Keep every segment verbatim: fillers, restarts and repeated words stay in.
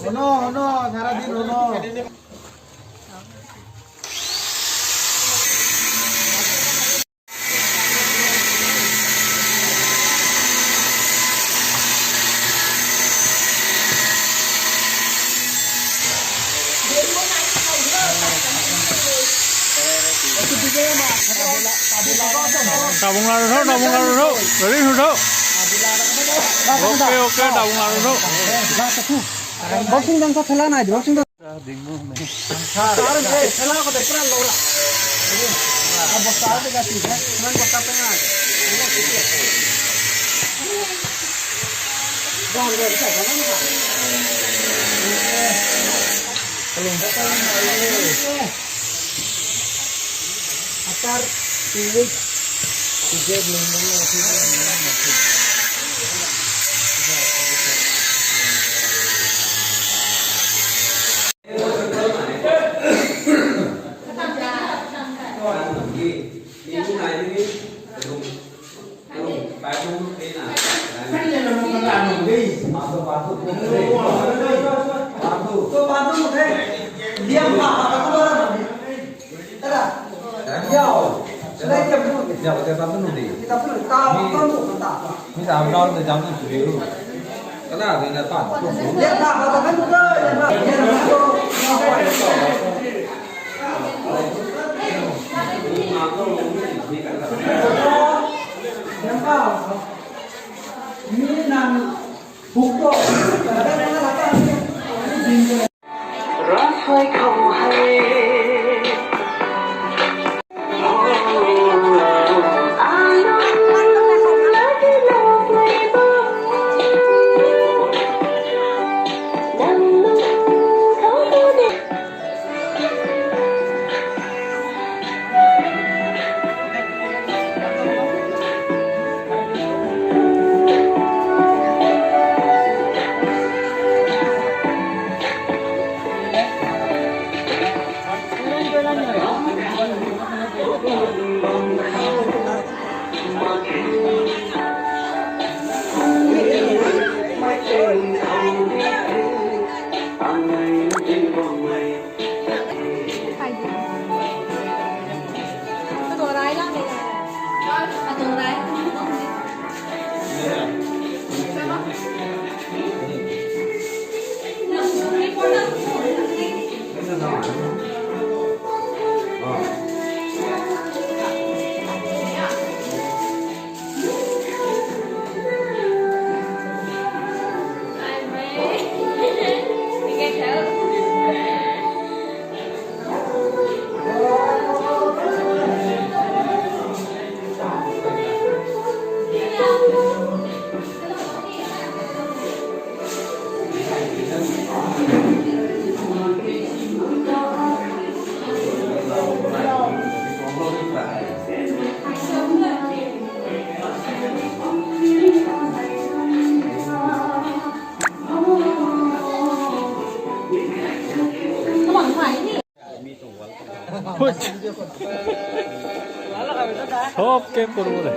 Hono, hono, sara din hono. Tabung la ru tho, tabung la ru tho. Ready ru tho. Okay, okay, tabung la ru tho. Boxing jang sa thela nai, boxing jang. Ding mu me. Sar, eh, thela ko de pura lo ra. Ab box ta de ga ti de. Man box ta pe na. Dong de sa na na. Kalung ta na. After two weeks, you get lung lung lung. Sob ke kurkure.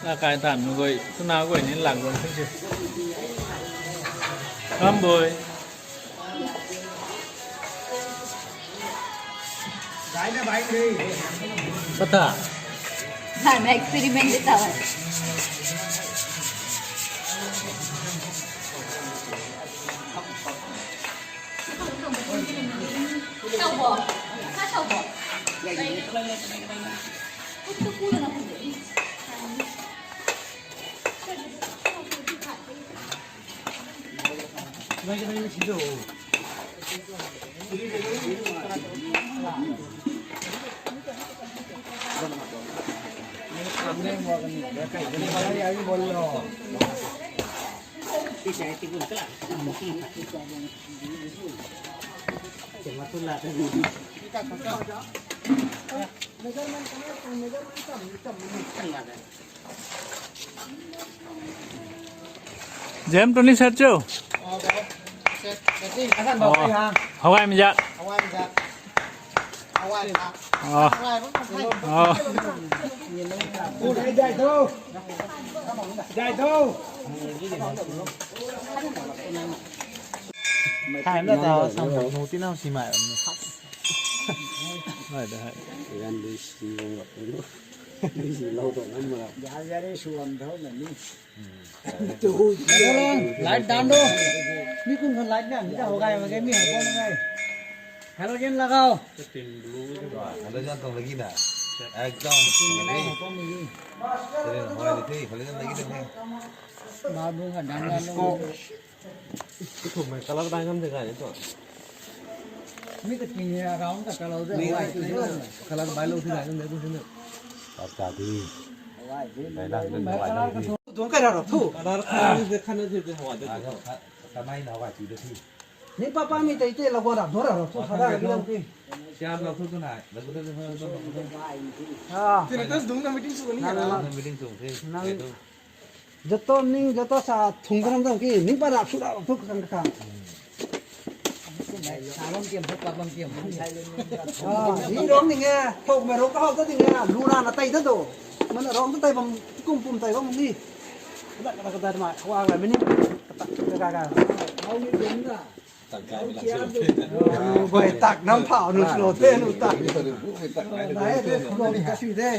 Akai than mei guay, tuna guay ni lak guang the. Come, boy. Pata. Hai, main experiment di ta hai. Jem tuni set cho. Hawai mei jat. Oh. Oh. Jai tho. Jai tho. Khai na ta sang nu ti na si mai. Hai da hai. Gan di si wang wak ni. Di si lau to nan ma. Ya ya re suan tho na ni. Light dan do. Mi kun khun light na, mi ta ho gai ma gai, mi ho gai. Halogen lagao. Halogen tuang lagi na. Ekdam. Teri na hoi di the, halogen lagi na the. Babu ka dan dan do. Thumei color dai ngam de gai ni tu. Mi ka ting ya round ka color de. Mi color bai lo thi dai ngam de tu sini. Pata di. Dai lang de, dai lang de. Tuang kai ra ra thu. Color khan de khan de hoi de. Kamei na hoi ti de thi. Ni papa mi tei tei la gua ra do ra ra thu sa da ni lang thi. Siam la thu tu nai. La thu tu na. Ah. Tina tas dung na meeting su ni na. Meeting su thi. Nang. Jato ning, jato sa thung karam dam ki, ning pa rap su rap thuk khang khang. Salon kiam, thuk kaplam kiam. Ah, ni rong ning e, thuk me rong ka hau ta ding e, lu na na tai ta do. Mana rong ta tai bam, kum pum tai bam ni. Kada kada kada ma, wa ga mini. Kada kada. Hau ni dum na. Bai tak nam phau nu slow the nu tak. Nai de, khulou ni ka sui de.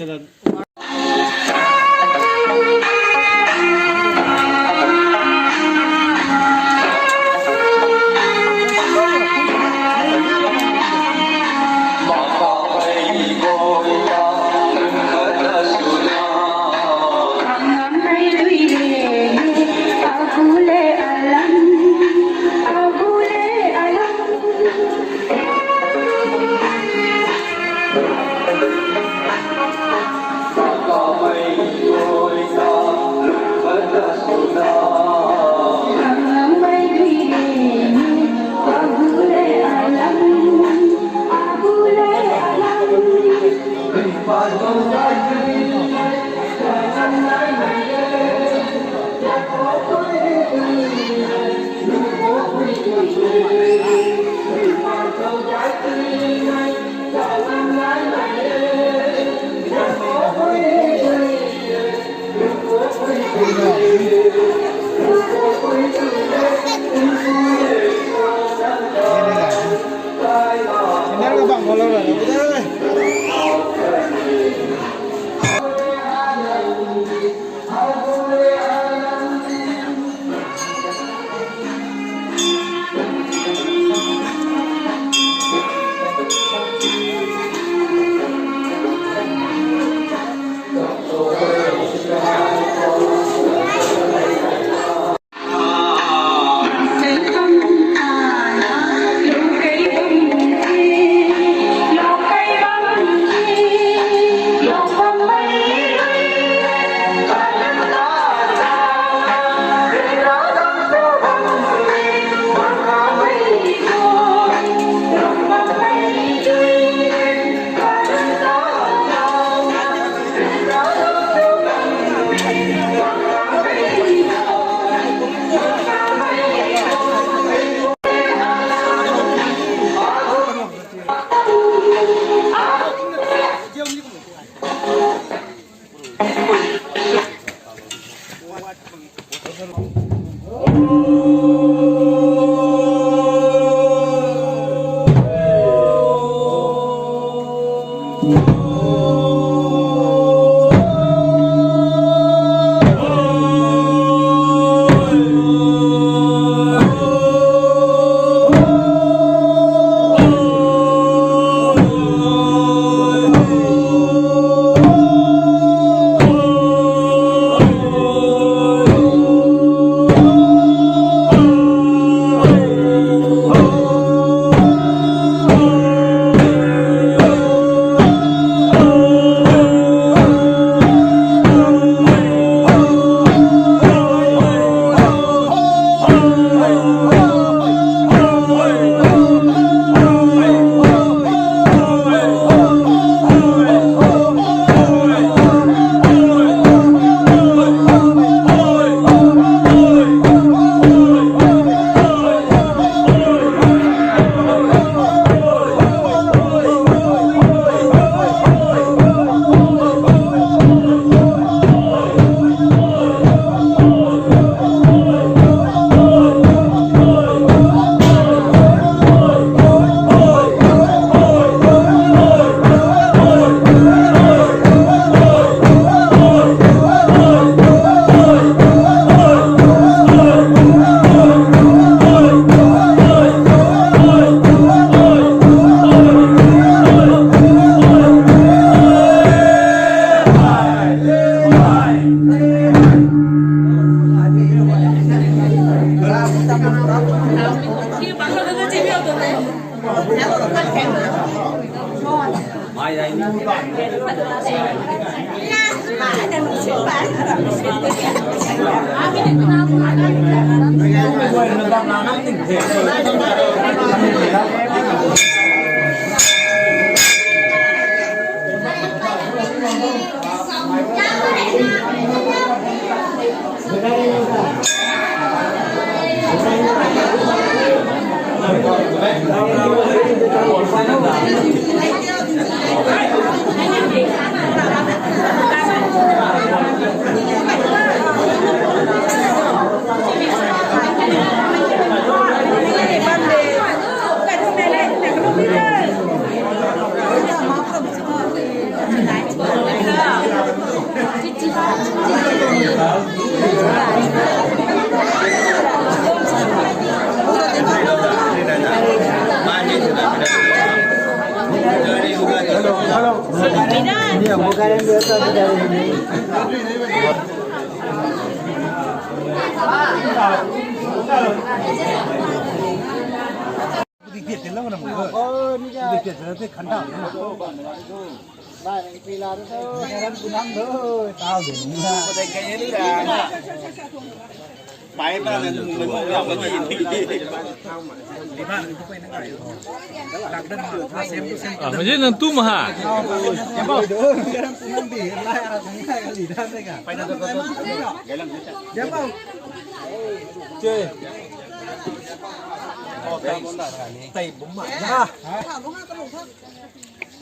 Ah, mei nang tu ma ha.